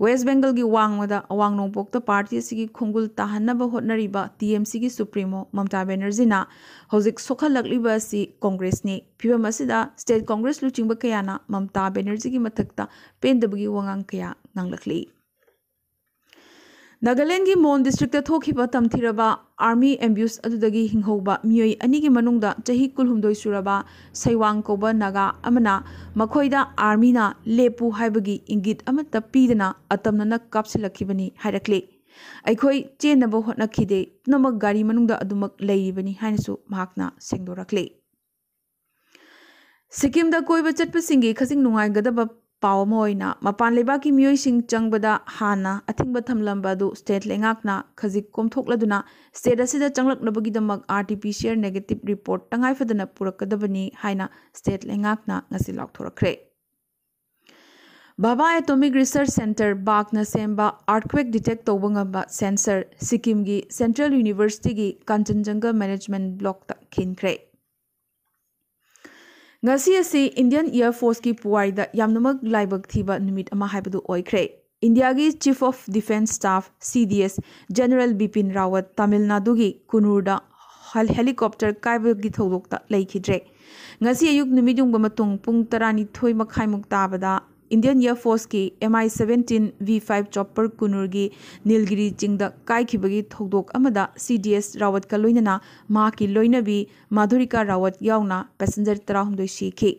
ꯋꯦꯁ ꯕꯦꯡꯒꯜꯒꯤ ꯋꯥꯡꯃꯗ ꯑꯋꯥꯡ ꯅꯣꯡꯄꯣꯛꯇ ꯄꯥꯔꯇꯤ ꯑꯁꯤꯒꯤ ꯈꯣꯡꯒꯨꯜ ꯇꯥꯍꯟꯅꯕ ꯍꯣꯠꯅꯔꯤꯕ TMCꯒꯤ ꯁꯨꯄ꯭ꯔꯤꯃꯣ ꯃꯃꯇꯥ ꯕꯦꯅꯔꯖꯤꯅ ꯍꯧꯖꯤꯛ ꯁꯣꯛꯍꯜꯂꯛꯂꯤꯕ ꯑꯁꯤ ꯀꯣꯡꯒ꯭ꯔꯦꯁꯅꯤ꯫ ꯐꯤꯚꯝ ꯑꯁꯤꯗ ꯁ꯭ꯇꯦꯠ ꯀꯣꯡꯒ꯭ꯔꯦꯁ ꯂꯨꯆꯤꯡꯕ ꯀꯌꯥꯅ ꯃꯃꯇꯥ ꯕꯦꯅꯔꯖꯤꯒꯤ ꯃꯊꯛꯇ ꯄꯦꯟꯗꯕꯒꯤ ꯋꯥꯉꯥꯡ ꯀꯌꯥ ꯉꯥꯡꯂꯛꯂꯤ꯫ ꯅꯥꯒꯥꯂꯦꯟꯒꯤ ꯃꯣꯟ ꯗꯤꯁꯇ꯭ꯔꯤꯛꯇ ꯊꯣꯛꯈꯤꯕ ꯇꯝꯊꯤꯔꯕ ꯑꯥꯔꯃꯤ ꯑꯦꯝꯕ꯭ꯌꯨꯁ ꯑꯗꯨꯗꯒꯤ ꯍꯤꯡꯍꯧꯕ ꯃꯤꯑꯣꯏ ꯑꯅꯤꯒꯤ ꯃꯅꯨꯡꯗ ꯆꯍꯤ ꯀꯨꯟꯍꯨꯝꯗꯣꯏ ꯁꯨꯔꯕ ꯁꯩꯋꯥꯡ ꯀꯧꯕ ꯅꯥꯒꯥ ꯑꯃꯅ ꯃꯈꯣꯏꯗ ꯑꯥꯔꯃꯤꯅ "ꯂꯦꯞꯄꯨ" ꯍꯥꯏꯕꯒꯤ ꯏꯪꯒꯤꯠ ꯑꯃꯠꯇ ꯄꯤꯗꯅ ꯑꯇꯝꯅꯅ ꯀꯥꯞꯁꯤꯜꯂꯛꯈꯤꯕꯅꯤ ꯍꯥꯏꯔꯛꯂꯤ꯫ "ꯑꯩꯈꯣꯏ ꯆꯦꯟꯅꯕ ꯍꯣꯠꯅꯈꯤꯗꯦ, ꯄꯨꯝꯅꯃꯛ ꯒꯥꯔꯤ ꯃꯅꯨꯡꯗ ꯑꯗꯨꯃꯛ ꯂꯩꯔꯤꯕꯅꯤ" ꯍꯥꯏꯅꯁꯨ ꯃꯍꯥꯛꯅ ꯁꯦꯡꯗꯣꯔꯛꯂꯤ꯫ ꯁꯤꯛꯀꯤꯝꯗ ꯀꯣꯏꯕ ꯆꯠꯄꯁꯤꯡꯒꯤ ꯈꯖꯤꯡ ꯅꯨꯡꯉꯥꯏꯒꯗꯕ ꯄꯥꯎ ꯑꯃ ꯑꯣꯏꯅ, ꯃꯄꯥꯟ ꯂꯩꯕꯥꯛꯀꯤ ꯃꯤꯑꯣꯏꯁꯤꯡ ꯆꯪꯕꯗ ꯍꯥꯟꯅ ꯑꯊꯤꯡꯕ ꯊꯝꯂꯝꯕ ꯑꯗꯨ ꯁ꯭ꯇꯦꯠ ꯂꯩꯉꯥꯛꯅ ꯈꯖꯤꯛ ꯀꯣꯝꯊꯣꯛꯂꯗꯨꯅ ꯁ꯭ꯇꯦꯠ ꯑꯁꯤꯗ ꯆꯪꯂꯛꯅꯕꯒꯤꯗꯃꯛ RT-PCR negative report ꯇꯉꯥꯏꯐꯗꯅ ꯄꯨꯔꯛꯀꯗꯕꯅꯤ ꯍꯥꯏꯅ ꯁ꯭ꯇꯦꯠ ꯂꯩꯉꯥꯛꯅ ꯉꯁꯤ ꯂꯥꯎꯊꯣꯔꯛꯈ꯭ꯔꯦ꯫ ꯚꯥꯚꯥ ꯑꯦꯇꯣꯃꯤꯛ ꯔꯤꯁꯔꯆ ꯁꯦꯟꯇꯔ, ꯕꯥꯒꯅ ꯁꯦꯝꯕ ꯑꯥꯔꯊꯀ꯭ꯋꯦꯛ ꯗꯤꯇꯦꯛ ꯇꯧꯕ ꯉꯝꯕ ꯁꯦꯟꯁꯔ ꯁꯤꯛꯀꯤꯝꯒꯤ ꯁꯦꯟꯇ꯭ꯔꯦꯜ ꯌꯨꯅꯤꯚꯔꯁꯤꯇꯤꯒꯤ ꯀꯥꯟꯆꯟꯖꯪꯒ ꯃꯦꯅꯦꯖꯃꯦꯟꯠ ꯕ꯭ꯂꯣꯛꯇ ꯈꯤꯟꯈ꯭ꯔꯦ꯫ ꯉꯁꯤ ꯑꯁꯤ ꯏꯟꯗꯤꯌꯟ ꯑꯦꯌꯔ ꯐꯣꯔꯁꯀꯤ ꯄꯨꯋꯥꯔꯤꯗ ꯌꯥꯝꯅꯃꯛ ꯂꯥꯏꯕꯛ ꯊꯤꯕ ꯅꯨꯃꯤꯠ ꯑꯃ ꯍꯥꯏꯕꯗꯨ ꯑꯣꯏꯈ꯭ꯔꯦ꯫ ꯏꯟꯗꯤꯌꯥꯒꯤ Chief of Defence Staff, CDS, General Bipin ꯔꯥꯋꯠ Tamil ꯅꯥꯗꯨꯒꯤ ꯀꯨꯅꯨꯔꯗ ꯍꯦꯂꯤꯀꯣꯞꯇꯔ ꯀꯥꯏꯕꯒꯤ ꯊꯧꯗꯣꯛꯇ ꯂꯩꯈꯤꯗ꯭ꯔꯦ꯫ ꯉꯁꯤ ꯑꯌꯨꯛ ꯅꯨꯃꯤꯠ ꯌꯨꯡꯕ ꯃꯇꯨꯡ ꯄꯨꯡ ꯇꯔꯥꯅꯤꯊꯣꯏ ꯃꯈꯥꯏꯃꯨꯛ ꯇꯥꯕꯗ ꯏꯟꯗꯤꯌꯟ ꯑꯦꯌꯔ ꯐꯣꯔꯁꯀꯤ MI seventeen V five chopper ꯀꯨꯅꯨꯔꯒꯤ ꯅꯤꯜꯒꯤꯔꯤ ꯆꯤꯡꯗ ꯀꯥꯏꯈꯤꯕꯒꯤ ꯊꯧꯗꯣꯛ ꯑꯃꯗ CDS ꯔꯥꯋꯠꯀ ꯂꯣꯏꯅꯅ ꯃꯍꯥꯛꯀꯤ ꯂꯣꯏꯅꯕꯤ ꯃꯥꯙꯨꯔꯤꯀꯥ ꯔꯥꯋꯠ ꯌꯥꯎꯅ ꯄꯦꯁꯦꯟꯖꯔ ꯇꯔꯥꯍꯨꯝꯗꯣꯏ ꯁꯤꯈꯤ꯫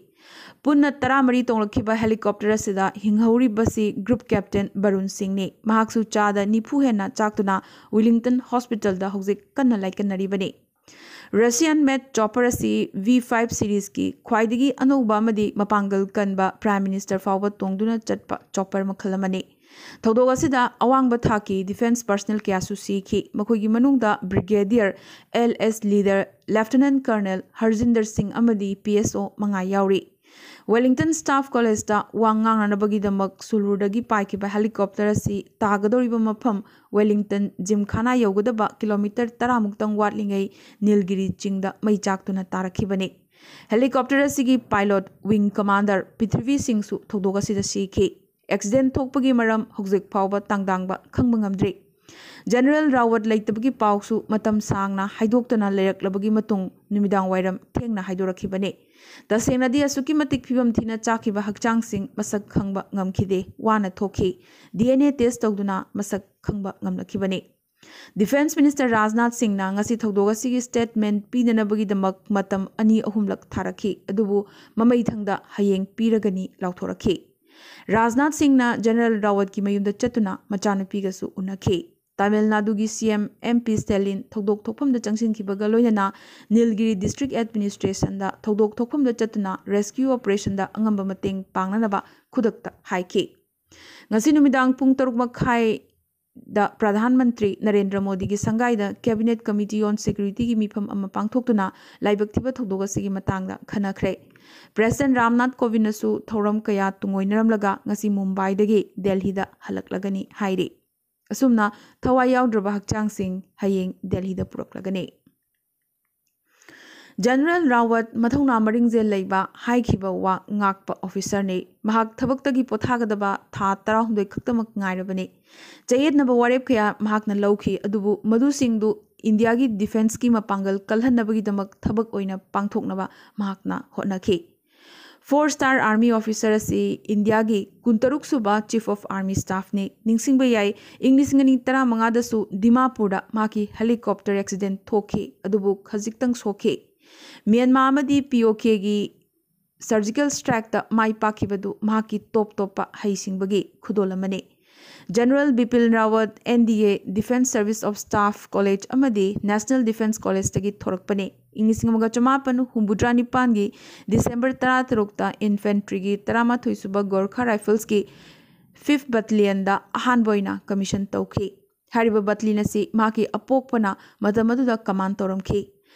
ꯄꯨꯟꯅ ꯇꯔꯥꯃꯔꯤ ꯇꯣꯡꯂꯛꯈꯤꯕ ꯍꯦꯂꯤꯀꯣꯞꯇꯔ ꯑꯁꯤꯗ ꯍꯤꯡꯍꯧꯔꯤꯕꯁꯤ ꯒ꯭ꯔꯨꯞ ꯀꯦꯞꯇꯦꯟ ꯕꯔꯨꯟ ꯁꯤꯡꯅꯤ꯫ ꯃꯍꯥꯛꯁꯨ ꯆꯥꯗ ꯅꯤꯐꯨ ꯍꯦꯟꯅ ꯆꯥꯛꯇꯨꯅ ꯋꯤꯂꯤꯡꯇꯟ ꯍꯣꯁꯄꯤꯇꯥꯜꯗ ꯍꯧꯖꯤꯛ ꯀꯟꯅ ꯂꯥꯏꯀꯠꯅꯔꯤꯕꯅꯤ꯫ Russian made chopper ꯑꯁꯤ V five series ꯀꯤ ꯈ꯭ꯋꯥꯏꯗꯒꯤ ꯑꯅꯧꯕ ꯑꯃꯗꯤ ꯃꯄꯥꯡꯒꯜ ꯀꯟꯕ Prime Minister ꯐꯥꯎꯕ ꯇꯣꯡꯗꯨꯅ ꯆꯠꯄ chopper ꯃꯈꯜ ꯑꯃꯅꯤ꯫ ꯊꯧꯗꯣꯛ ꯑꯁꯤꯗ ꯑꯋꯥꯡꯕ ꯊꯥꯛꯀꯤ defence personnel ꯀꯌꯥꯁꯨ ꯁꯤꯈꯤ꯫ ꯃꯈꯣꯏꯒꯤ ꯃꯅꯨꯡꯗ Brigadier L S Leader, Lieutenant Colonel ꯍꯔꯖꯤꯟꯗꯔ ꯁꯤꯡ ꯑꯃꯗꯤ PSO ꯃꯉꯥ ꯌꯥꯎꯔꯤ꯫ ꯋꯦꯂꯤꯡꯇꯟ ꯁ꯭ꯇꯥꯐ ꯀꯣꯂꯦꯖꯇ ꯋꯥ ꯉꯥꯡꯅꯅꯕꯒꯤꯗꯃꯛ ꯁꯨꯂꯨꯔꯗꯒꯤ ꯄꯥꯏꯈꯤꯕ ꯍꯦꯂꯤꯀꯣꯞꯇꯔ ꯑꯁꯤ ꯇꯥꯒꯗꯧꯔꯤꯕ ꯃꯐꯝ ꯋꯦꯂꯤꯡꯇꯟ ꯖꯤꯝꯈꯥꯅꯥ ꯌꯧꯒꯗꯕ ꯀꯤꯂꯣꯃꯤꯇꯔ ꯇꯔꯥꯃꯨꯛꯇꯪ ꯋꯥꯠꯂꯤꯉꯩ ꯅꯤꯜꯒꯤꯔꯤ ꯆꯤꯡꯗ ꯃꯩ ꯆꯥꯛꯇꯨꯅ ꯇꯥꯔꯛꯈꯤꯕꯅꯤ꯫ ꯍꯦꯂꯤꯀꯣꯞꯇꯔ ꯑꯁꯤꯒꯤ ꯄꯥꯏꯂꯣꯠ, ꯋꯤꯡ ꯀꯃꯥꯟꯗꯔ ꯄ꯭ꯔꯤꯊꯤꯕꯤ ꯁꯤꯡꯁꯨ ꯊꯧꯗꯣꯛ ꯑꯁꯤꯗ ꯁꯤꯈꯤ꯫ ꯑꯦꯛꯁꯤꯗꯦꯟ ꯊꯣꯛꯄꯒꯤ ꯃꯔꯝ ꯍꯧꯖꯤꯛ ꯐꯥꯎꯕ ꯇꯥꯡꯗꯥꯡꯕ ꯈꯪꯕ ꯉꯝꯗ꯭ꯔꯤ꯫ ꯖꯦꯅꯔꯦꯜ ꯔꯥꯋꯠ ꯂꯩꯇꯕꯒꯤ ꯄꯥꯎꯁꯨ ꯃꯇꯝ ꯁꯥꯡꯅ ꯍꯥꯏꯗꯣꯛꯇꯅ ꯂꯩꯔꯛꯂꯕꯒꯤ ꯃꯇꯨꯡ ꯅꯨꯃꯤꯗꯥꯡ ꯋꯥꯏꯔꯝ ꯊꯦꯡꯅ ꯍꯥꯏꯗꯣꯔꯛꯈꯤꯕꯅꯤ꯫ ꯇꯁꯦꯡꯅꯗꯤ ꯑꯁꯨꯛꯀꯤ ꯃꯇꯤꯛ ꯐꯤꯕꯝ ꯊꯤꯅ ꯆꯥꯈꯤꯕ ꯍꯛꯆꯥꯡꯁꯤꯡ ꯃꯁꯛ ꯈꯪꯕ ꯉꯝꯈꯤꯗꯦ꯫ ꯋꯥꯅ ꯊꯣꯛꯈꯤ꯫ ꯗꯤ ꯑꯦꯟ ꯑꯦ ꯇꯦꯁ ꯇꯧꯗꯨꯅ ꯃꯁꯛ ꯈꯪꯕ ꯉꯝꯂꯛꯈꯤꯕꯅꯤ꯫ ꯗꯤꯐꯦꯟꯁ ꯃꯤꯅꯤꯁꯇꯔ ꯔꯥꯖꯅꯥꯊ ꯁꯤꯡꯅ ꯉꯁꯤ ꯊꯧꯗꯣꯛ ꯑꯁꯤꯒꯤ ꯁ꯭ꯇꯦꯠꯃꯦꯟꯠ ꯄꯤꯅꯅꯕꯒꯤꯗꯃꯛ ꯃꯇꯝ ꯑꯅꯤ ꯑꯍꯨꯝꯂꯛ ꯊꯥꯔꯛꯈꯤ, ꯑꯗꯨꯕꯨ ꯃꯃꯩꯊꯪꯗ "ꯍꯌꯦꯡ ꯄꯤꯔꯒꯅꯤ" ꯂꯥꯎꯊꯣꯔꯛꯈꯤ꯫ ꯔꯥꯖꯅꯥꯊ ꯁꯤꯡꯅ ꯖꯦꯅꯔꯦꯜ ꯔꯥꯋꯠꯀꯤ ꯃꯌꯨꯝꯗ ꯆꯠꯇꯨꯅ ꯃꯆꯥꯅꯨꯄꯤꯒꯁꯨ ꯎꯅꯈꯤ꯫ ꯇꯥꯃꯤꯜ ꯅꯥꯗꯨꯒꯤ ꯁꯤ ꯑꯦꯝ ꯑꯦꯝ ꯄꯤ ꯁ꯭ꯇꯦꯂꯤꯟ ꯊꯧꯗꯣꯛ ꯊꯣꯛꯐꯝꯗ ꯆꯪꯁꯤꯟꯈꯤꯕꯒ ꯂꯣꯏꯅꯅ ꯅꯤꯜꯒꯤꯔꯤ ꯗꯤꯁꯇ꯭ꯔꯤꯛ ꯑꯦꯗꯃꯤꯅꯤꯁꯇ꯭ꯔꯦꯁꯟꯗ ꯊꯧꯗꯣꯛ ꯊꯣꯛꯐꯝꯗ ꯆꯠꯇꯨꯅ ꯔꯦꯁꯀ꯭ꯌꯨ ꯑꯣꯄꯔꯦꯁꯟꯗ ꯑꯉꯝꯕ ꯃꯇꯦꯡ ꯄꯥꯡꯅꯅꯕ ꯈꯨꯗꯛꯇ ꯍꯥꯏꯈꯤ꯫ ꯉꯁꯤ ꯅꯨꯃꯤꯗꯥꯡ ꯄꯨꯡ ꯇꯔꯨꯛ ꯃꯈꯥꯏꯗ ꯄ꯭ꯔꯙꯥꯟ ꯃꯟꯇ꯭ꯔꯤ ꯅꯔꯦꯟꯗ꯭ꯔ ꯃꯣꯗꯤꯒꯤ ꯁꯪꯒꯥꯏꯗ ꯀꯦꯕꯤꯅꯦꯠ ꯀꯃꯤꯇꯤ ꯑꯣꯟ ꯁꯦꯀ꯭ꯌꯨꯔꯤꯇꯤꯒꯤ ꯃꯤꯐꯝ ꯑꯃ ꯄꯥꯡꯊꯣꯛꯇꯨꯅ ꯂꯥꯏꯕꯛ ꯊꯤꯕ ꯊꯧꯗꯣꯛ ꯑꯁꯤꯒꯤ ꯃꯇꯥꯡꯗ ꯈꯟꯅꯈ꯭ꯔꯦ꯫ ꯄ꯭ꯔꯦꯁꯤꯗꯦꯟꯠ ꯔꯥꯝꯅꯥꯊ ꯀꯣꯕꯤꯟꯗꯁꯨ ꯊꯧꯔꯝ ꯀꯌꯥ ꯇꯨꯡꯑꯣꯏꯅꯔꯝꯂꯒ ꯉꯁꯤ ꯃꯨꯝꯕꯥꯏꯗꯒꯤ ꯗꯦꯜꯍꯤꯗ ꯍꯜꯂꯛꯂꯒꯅꯤ ꯍꯥꯏꯔꯤ꯫ ꯑꯁꯨꯝꯅ ꯊꯋꯥꯏ ꯌꯥꯎꯗ꯭ꯔꯕ ꯍꯛꯆꯥꯡꯁꯤꯡ ꯍꯌꯦꯡ ꯗꯦꯜꯍꯤꯗ ꯄꯨꯔꯛꯂꯒꯅꯤ꯫ ꯖꯦꯅꯔꯦꯜ ꯔꯥꯋꯠ ꯃꯊꯧꯅꯥ ꯃꯔꯤꯡꯖꯦꯜ ꯂꯩꯕ, ꯍꯥꯏꯈꯤꯕ ꯋꯥ ꯉꯥꯛꯄ ꯑꯣꯐꯤꯁꯔꯅꯤ꯫ ꯃꯍꯥꯛ ꯊꯕꯛꯇꯒꯤ ꯄꯣꯊꯥꯒꯗꯕ ꯊꯥ ꯇꯔꯥꯍꯨꯝꯗꯣꯏ ꯈꯛꯇꯃꯛ ꯉꯥꯏꯔꯕꯅꯤ꯫ ꯆꯌꯦꯠꯅꯕ ꯋꯥꯔꯦꯞ ꯀꯌꯥ ꯃꯍꯥꯛꯅ ꯂꯧꯈꯤ, ꯑꯗꯨꯕꯨ ꯃꯗꯨꯁꯤꯡꯗꯨ ꯏꯟꯗꯤꯌꯥꯒꯤ ꯗꯤꯐꯦꯟꯁꯀꯤ ꯃꯄꯥꯡꯒꯜ ꯀꯜꯍꯟꯅꯕꯒꯤꯗꯃꯛ ꯊꯕꯛ ꯑꯣꯏꯅ ꯄꯥꯡꯊꯣꯛꯅꯕ ꯃꯍꯥꯛꯅ ꯍꯣꯠꯅꯈꯤ꯫ ꯐꯣꯔ ꯁ꯭ꯇꯥꯔ ꯑꯥꯔꯃꯤ ꯑꯣꯐꯤꯁꯔ ꯑꯁꯤ ꯏꯟꯗꯤꯌꯥꯒꯤ ꯀꯨꯟꯇꯔꯨꯛ ꯁꯨꯕ ꯆꯤꯐ ꯑꯣꯐ ꯑꯥꯔꯃꯤ ꯁ꯭ꯇꯥꯐꯅꯤ꯫ ꯅꯤꯡꯁꯤꯡꯕ ꯌꯥꯏ, ꯏꯪ ꯂꯤꯁꯤꯡ ꯑꯅꯤ ꯇꯔꯥꯃꯉꯥꯗꯁꯨ ꯗꯤꯃꯥꯄꯨꯔꯗ ꯃꯍꯥꯛꯀꯤ ꯍꯦꯂꯤꯀꯣꯞꯇꯔ ꯑꯦꯛꯁꯤꯗꯦꯟꯠ ꯊꯣꯛꯈꯤ, ꯑꯗꯨꯕꯨ ꯈꯖꯤꯛꯇꯪ ꯁꯣꯛꯈꯤ꯫ ꯃ꯭ꯌꯥꯟꯃꯥꯔ ꯑꯃꯗꯤ ꯄꯤ ꯑꯣ ꯀꯦꯒꯤ ꯁꯔꯖꯤꯀꯦꯜ ꯁ꯭ꯇ꯭ꯔꯥꯏꯛꯇ ꯃꯥꯏ ꯄꯥꯛꯈꯤꯕꯗꯨ ꯃꯍꯥꯛꯀꯤ ꯇꯣꯞ ꯇꯣꯞꯄ ꯍꯩꯁꯤꯡꯕꯒꯤ ꯈꯨꯗꯣꯜ ꯑꯃꯅꯤ꯫ General Bipin Rawat N D A defence service of staff college ꯑꯃꯗꯤ ꯅꯦꯁꯅꯦꯜ ꯗꯤꯐꯦꯟꯁ ꯀꯣꯂꯦꯖꯇꯒꯤ ꯊꯣꯔꯛꯄꯅꯤ꯫ ꯏꯪ ꯂꯤꯁꯤꯡ ꯑꯃꯒ ꯆꯃꯥꯄꯟ ꯍꯨꯝꯐꯨꯇꯔꯥ ꯅꯤꯄꯥꯟꯒꯤ ꯗꯤꯁꯦꯝꯕꯔ ꯇꯔꯥꯇꯔꯨꯛꯇ ꯏꯟꯐꯦꯟꯇ꯭ꯔꯤꯒꯤ ꯇꯔꯥꯃꯥꯊꯣꯏ ꯁꯨꯕ ꯒꯣꯔꯈꯥ ꯔꯥꯏꯐꯜꯁꯀꯤ ꯐꯤꯐ ꯕꯠꯇꯂꯤꯌꯟꯗ ꯑꯍꯥꯟꯕ ꯑꯣꯏꯅ ꯀꯃꯤꯁꯟ ꯇꯧꯈꯤ꯫ ꯍꯥꯏꯔꯤꯕ ꯕꯠꯇꯂꯤꯌꯟ ꯑꯁꯤ ꯃꯍꯥꯛꯀꯤ ꯑꯄꯣꯛꯄꯅ ꯃꯇꯝ ꯑꯗꯨꯗ ꯀꯃꯥꯟ ꯇꯧꯔꯝꯈꯤ꯫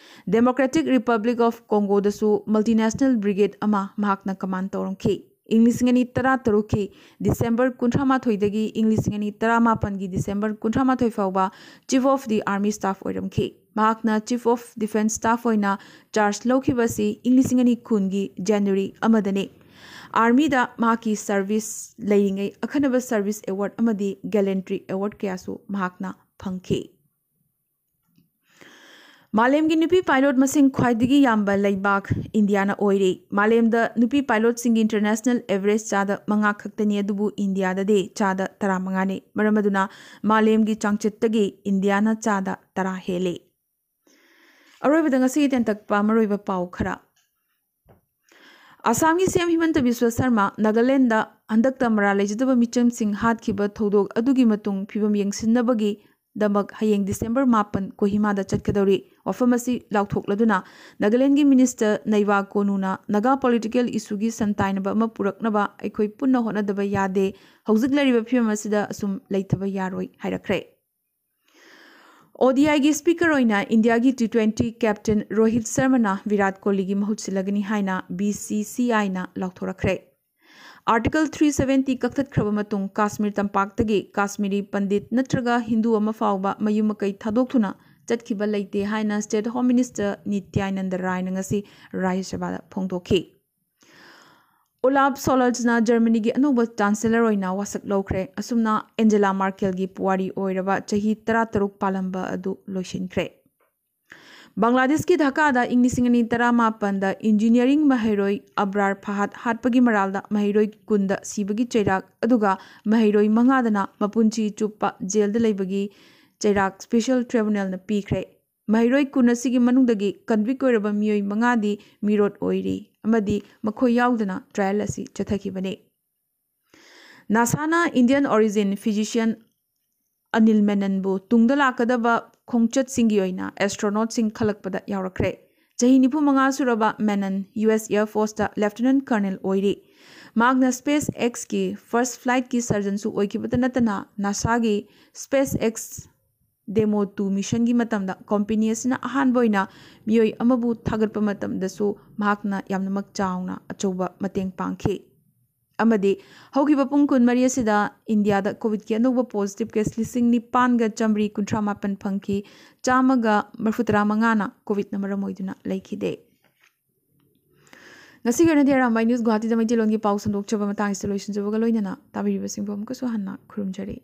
ꯗꯦꯃꯣꯀ꯭ꯔꯦꯇꯤꯛ ꯔꯤꯄꯕ꯭ꯂꯤꯛ ꯑꯣꯐ ꯀꯣꯡꯒꯣꯗꯁꯨ ꯃꯜꯇꯤꯅꯦꯁꯅꯦꯜ ꯕ꯭ꯔꯤꯒꯦꯗ ꯑꯃ ꯃꯍꯥꯛꯅ ꯀꯃꯥꯟ ꯇꯧꯔꯝꯈꯤ꯫ ꯏꯪ ꯂꯤꯁꯤꯡ ꯑꯅꯤ ꯇꯔꯥꯇꯔꯨꯛꯀꯤ ꯗꯤꯁꯦꯝꯕꯔ ꯀꯨꯟꯊ꯭ꯔꯥ ꯃꯥꯊꯣꯏꯗꯒꯤ ꯏꯪ ꯂꯤꯁꯤꯡ ꯑꯅꯤ ꯇꯔꯥꯃꯥꯄꯟꯒꯤ ꯗꯤꯁꯦꯝꯕꯔ ꯀꯨꯟꯊ꯭ꯔꯥ ꯃꯥꯊꯣꯏ ꯐꯥꯎꯕ chief of the army staff ꯑꯣꯏꯔꯝꯈꯤ꯫ ꯃꯍꯥꯛꯅ ꯆꯤꯐ ꯑꯣꯐ ꯗꯤꯐꯦꯟꯁ ꯁ꯭ꯇꯥꯐ ꯑꯣꯏꯅ ꯆꯥꯔꯖ ꯂꯧꯈꯤꯕ ꯑꯁꯤ ꯏꯪ ꯂꯤꯁꯤꯡ ꯑꯅꯤ ꯀꯨꯟꯒꯤ ꯖꯅꯋꯥꯔꯤ ꯑꯃꯗꯅꯤ꯫ ꯑꯥꯔꯃꯤꯗ ꯃꯍꯥꯛꯀꯤ ꯁꯔꯚꯤꯁ ꯂꯩꯔꯤꯉꯩ ꯑꯈꯟꯅꯕ ꯁꯔꯚꯤꯁ ꯑꯦꯋꯥꯔꯗ ꯑꯃꯗꯤ ꯒꯦꯂꯦꯟꯇ꯭ꯔꯤ ꯑꯦꯋꯥꯔꯗ ꯀꯌꯥꯁꯨ ꯃꯍꯥꯛꯅ ꯐꯪꯈꯤ꯫ ꯃꯥꯂꯦꯝꯒꯤ ꯅꯨꯄꯤ ꯄꯥꯏꯂꯣꯠ ꯃꯁꯤꯡ ꯈ꯭ꯋꯥꯏꯗꯒꯤ ꯌꯥꯝꯕ ꯂꯩꯕꯥꯛ ꯏꯟꯗꯤꯌꯥꯅ ꯑꯣꯏꯔꯤ꯫ ꯃꯥꯂꯦꯝꯗ ꯅꯨꯄꯤ ꯄꯥꯏꯂꯣꯠꯁꯤꯡꯒꯤ ꯏꯟꯇꯔꯅꯦꯁꯅꯦꯜ ꯑꯦꯚꯔꯦꯖ ꯆꯥꯗ ꯃꯉꯥ ꯈꯛꯇꯅꯤ, ꯑꯗꯨꯕꯨ ꯏꯟꯗꯤꯌꯥꯗꯗꯤ ꯆꯥꯗ ꯇꯔꯥꯃꯉꯥꯅꯤ꯫ ꯃꯔꯝ ꯑꯗꯨꯅ ꯃꯥꯂꯦꯝꯒꯤ ꯆꯥꯡꯆꯠꯇꯒꯤ ꯏꯟꯗꯤꯌꯥꯅ ꯆꯥꯗ ꯇꯔꯥ ꯍꯦꯜꯂꯤ꯫ ꯑꯔꯣꯏꯕꯗ ꯉꯁꯤꯒꯤ ꯇꯦꯟꯇꯛꯄ ꯃꯔꯨꯑꯣꯏꯕ ꯄꯥꯎ ꯈꯔ꯫ ꯑꯁꯥꯝꯒꯤ ꯁꯤ ꯑꯦꯝ ꯍꯤꯃꯟꯇ ꯕꯤꯁ꯭ꯋ ꯁꯔꯃ ꯅꯥꯒꯥꯂꯦꯟꯗ ꯍꯟꯗꯛꯇ ꯃꯔꯥꯜ ꯂꯩꯖꯗꯕ ꯃꯤꯆꯝꯁꯤꯡ ꯍꯥꯠꯈꯤꯕ ꯊꯧꯗꯣꯛ ꯑꯗꯨꯒꯤ ꯃꯇꯨꯡ ꯐꯤꯕꯝ ꯌꯦꯡꯁꯤꯟꯅꯕꯒꯤꯗꯃꯛ ꯍꯌꯦꯡ ꯗꯤꯁꯦꯝꯕꯔ ꯃꯥꯄꯟ ꯀꯣꯍꯤꯃꯥꯗ ꯆꯠꯀꯗꯧꯔꯤ꯫ ꯋꯥꯐꯝ ꯑꯁꯤ ꯂꯥꯎꯊꯣꯛꯂꯗꯨꯅ ꯅꯥꯒꯥꯂꯦꯟꯒꯤ ꯃꯤꯅꯤꯁꯇꯔ ꯅꯩꯕꯥ ꯀꯣꯅꯨꯅ ꯅꯥꯒꯥ ꯄꯣꯂꯤꯇꯤꯀꯦꯜ ꯏꯁꯨꯒꯤ ꯁꯟꯇꯥꯏꯅꯕ ꯑꯃ ꯄꯨꯔꯛꯅꯕ ꯑꯩꯈꯣꯏ ꯄꯨꯟꯅ ꯍꯣꯠꯅꯗꯕ ꯌꯥꯗꯦ, ꯍꯧꯖꯤꯛ ꯂꯩꯔꯤꯕ ꯐꯤꯕꯝ ꯑꯁꯤꯗ ꯑꯁꯨꯝ ꯂꯩꯊꯕ ꯌꯥꯔꯣꯏ ꯍꯥꯏꯔꯛꯈ꯭ꯔꯦ꯫ ꯑꯣ ꯗꯤ ꯑꯥꯏꯒꯤ ꯁ꯭ꯄꯤꯀꯔ ꯑꯣꯏꯅ ꯏꯟꯗꯤꯌꯥꯒꯤ ꯇꯤ ꯇ꯭ꯋꯦꯟꯇꯤ ꯀꯦꯞꯇꯦꯟ ꯔꯣꯍꯤꯠ ꯁꯔꯃꯅ ꯚꯤꯔꯥꯠ ꯀꯣꯍꯂꯤꯒꯤ ꯃꯍꯨꯠ ꯁꯤꯜꯂꯒꯅꯤ ꯍꯥꯏꯅ ꯕꯤ ꯁꯤ ꯁꯤ ꯑꯥꯏꯅ ꯂꯥꯎꯊꯣꯔꯛꯈ꯭ꯔꯦ꯫ ꯑꯥꯔꯇꯤꯀꯜ ꯊ꯭ꯔꯤ ꯁꯚꯦꯟꯇꯤ ꯀꯛꯊꯠꯈ꯭ꯔꯕ ꯃꯇꯨꯡ ꯀꯥꯁꯃꯤꯔ ꯇꯝꯄꯥꯛꯇꯒꯤ ꯀꯥꯁꯃꯤꯔꯤ ꯄꯟꯗꯤꯠ ꯅꯠꯇ꯭ꯔꯒ ꯍꯤꯟꯗꯨ ꯑꯃ ꯐꯥꯎꯕ ꯃꯌꯨꯝ ꯃꯀꯩ ꯊꯥꯗꯣꯛꯇꯨꯅ ꯆꯠꯈꯤꯕ ꯂꯩꯇꯦ ꯍꯥꯏꯅ ꯁ꯭ꯇꯦꯠ ꯍꯣꯝ ꯃꯤꯅꯤꯁꯇꯔ ꯅꯤꯇ꯭ꯌꯥꯅꯟꯗ ꯔꯥꯏꯅ ꯉꯁꯤ ꯔꯥꯖ꯭ꯌ ꯁꯚꯥꯗ ꯐꯣꯡꯗꯣꯛꯈꯤ꯫ ꯑꯣꯂꯥꯐ ꯁꯣꯂꯖꯅ ꯖꯔꯃꯅꯤꯒꯤ ꯑꯅꯧꯕ ꯆꯥꯟꯁꯦꯂꯔ ꯑꯣꯏꯅ ꯋꯥꯁꯛ ꯂꯧꯈ꯭ꯔꯦ꯫ ꯑꯁꯨꯝꯅ ꯑꯦꯟꯖꯦꯂꯥ ꯃꯥꯔꯀꯦꯜꯒꯤ ꯄꯨꯋꯥꯔꯤ ꯑꯣꯏꯔꯕ ꯆꯍꯤ ꯇꯔꯥꯇꯔꯨꯛ ꯄꯥꯜꯂꯝꯕ ꯑꯗꯨ ꯂꯣꯏꯁꯤꯟꯈ꯭ꯔꯦ꯫ ꯕꯪꯒ꯭ꯂꯥꯗꯦꯁꯀꯤ ꯙꯥꯀꯥꯗ ꯏꯪ ꯂꯤꯁꯤꯡ ꯑꯅꯤ ꯇꯔꯥꯃꯥꯄꯟꯗ ꯏꯟꯖꯤꯅꯤꯌꯥꯔꯤꯡ ꯃꯍꯩꯔꯣꯏ ꯑꯕ꯭ꯔꯥꯔ ꯐꯍꯥꯗ ꯍꯥꯠꯄꯒꯤ ꯃꯔꯥꯜꯗ ꯃꯍꯩꯔꯣꯏ ꯀꯨꯟꯗ ꯁꯤꯕꯒꯤ ꯆꯩꯔꯥꯛ, ꯑꯗꯨꯒ ꯃꯍꯩꯔꯣꯏ ꯃꯉꯥꯗꯅ ꯃꯄꯨꯟꯁꯤ ꯆꯨꯞꯄ ꯖꯦꯜꯗ ꯂꯩꯕꯒꯤ ꯆꯩꯔꯥꯛ ꯁ꯭ꯄꯦꯁꯤꯌꯦꯜ ꯇ꯭ꯔꯤꯕꯨꯅꯦꯜꯅ ꯄꯤꯈ꯭ꯔꯦ꯫ ꯃꯍꯩꯔꯣꯏ ꯀꯨꯟ ꯑꯁꯤꯒꯤ ꯃꯅꯨꯡꯗꯒꯤ ꯀꯟꯚꯤꯛ ꯑꯣꯏꯔꯕ ꯃꯤꯑꯣꯏ ꯃꯉꯥꯗꯤ ꯃꯤꯔꯣꯠ ꯑꯣꯏꯔꯤ ꯑꯃꯗꯤ ꯃꯈꯣꯏ ꯌꯥꯎꯗꯅ ꯇ꯭ꯔꯥꯌꯦꯜ ꯑꯁꯤ ꯆꯠꯊꯈꯤꯕꯅꯤ꯫ ꯅꯥꯁꯥꯅ ꯏꯟꯗꯤꯌꯟ ꯑꯣꯔꯤꯖꯤꯟ ꯐꯤꯖꯤꯁꯤꯌꯟ ꯑꯅꯤꯜ ꯃꯦꯅꯟꯕꯨ ꯇꯨꯡꯗ ꯂꯥꯛꯀꯗꯕ ꯈꯣꯡꯆꯠꯁꯤꯡꯒꯤ ꯑꯣꯏꯅ ꯑꯦꯁꯇ꯭ꯔꯣꯅꯣꯠꯁꯤꯡ ꯈꯜꯂꯛꯄꯗ ꯌꯥꯎꯔꯛꯈ꯭ꯔꯦ꯫ ꯆꯍꯤ ꯅꯤꯐꯨ ꯃꯉꯥ ꯁꯨꯔꯕ ꯃꯦꯅꯟ ꯌꯨ ꯑꯦꯁ ꯑꯦꯌꯔ ꯐꯣꯔꯁꯇ ꯂꯦꯐꯇꯤꯅꯦꯟꯠ ꯀꯔꯅꯦꯜ ꯑꯣꯏꯔꯤ꯫ ꯃꯍꯥꯛꯅ ꯁ꯭ꯄꯦꯁ ꯑꯦꯛꯁꯀꯤ ꯐꯥꯔꯁꯠ ꯐ꯭ꯂꯥꯏꯠꯀꯤ ꯁꯔꯖꯟꯁꯨ ꯑꯣꯏꯈꯤꯕꯇ ꯅꯠꯇꯅ ꯅꯥꯁꯥꯒꯤ ꯁ꯭ꯄꯦꯁ ꯑꯦꯛꯁ ꯗꯦꯃꯣ ꯇꯨ ꯃꯤꯁꯟꯒꯤ ꯃꯇꯝꯗ ꯀꯝꯄꯦꯅꯤ ꯑꯁꯤꯅ ꯑꯍꯥꯟꯕ ꯑꯣꯏꯅ ꯃꯤꯑꯣꯏ ꯑꯃꯕꯨ ꯊꯥꯒꯠꯄ ꯃꯇꯝꯗꯁꯨ ꯃꯍꯥꯛꯅ ꯌꯥꯝꯅꯃꯛ ꯆꯥꯎꯅ ꯑꯆꯧꯕ ꯃꯇꯦꯡ ꯄꯥꯡꯈꯤ꯫ ꯑꯃꯗꯤ ꯍꯧꯈꯤꯕ ꯄꯨꯡ ꯀꯨꯟꯃꯔꯤ ꯑꯁꯤꯗ ꯏꯟꯗꯤꯌꯥꯗ ꯀꯣꯚꯤꯗꯀꯤ ꯑꯅꯧꯕ ꯄꯣꯖꯤꯇꯤꯚ ꯀꯦꯁ ꯂꯤꯁꯤꯡ ꯅꯤꯄꯥꯟꯒ ꯆꯥꯃꯔꯤ ꯀꯨꯟꯊ꯭ꯔꯥ ꯃꯥꯄꯟ ꯐꯪꯈꯤ, ꯆꯥꯝꯃꯒ ꯃꯔꯤꯐꯨꯇꯔꯥ ꯃꯉꯥꯅ ꯀꯣꯚꯤꯗꯅ ꯃꯔꯝ ꯑꯣꯏꯗꯨꯅ ꯂꯩꯈꯤꯗꯦ꯫ ꯉꯁꯤꯒꯤ ꯑꯣꯏꯅꯗꯤ ꯑꯔꯥꯝꯕꯥꯏ ꯅ꯭ꯌꯨꯁ ꯒꯨꯋꯥꯍꯥꯇꯤꯗ ꯃꯩꯇꯩꯂꯣꯟꯒꯤ ꯄꯥꯎ ꯁꯟꯗꯣꯛꯆꯕ ꯃꯇꯥꯡ ꯑꯁꯤꯗ ꯂꯣꯏꯁꯤꯟꯖꯕꯒ ꯂꯣꯏꯅꯅ ꯇꯥꯕꯤꯔꯤꯕꯁꯤꯡꯕꯨ ꯑꯃꯨꯛꯀꯁꯨ ꯍꯟꯅ ꯈꯨꯔꯨꯝꯖꯔꯤ꯫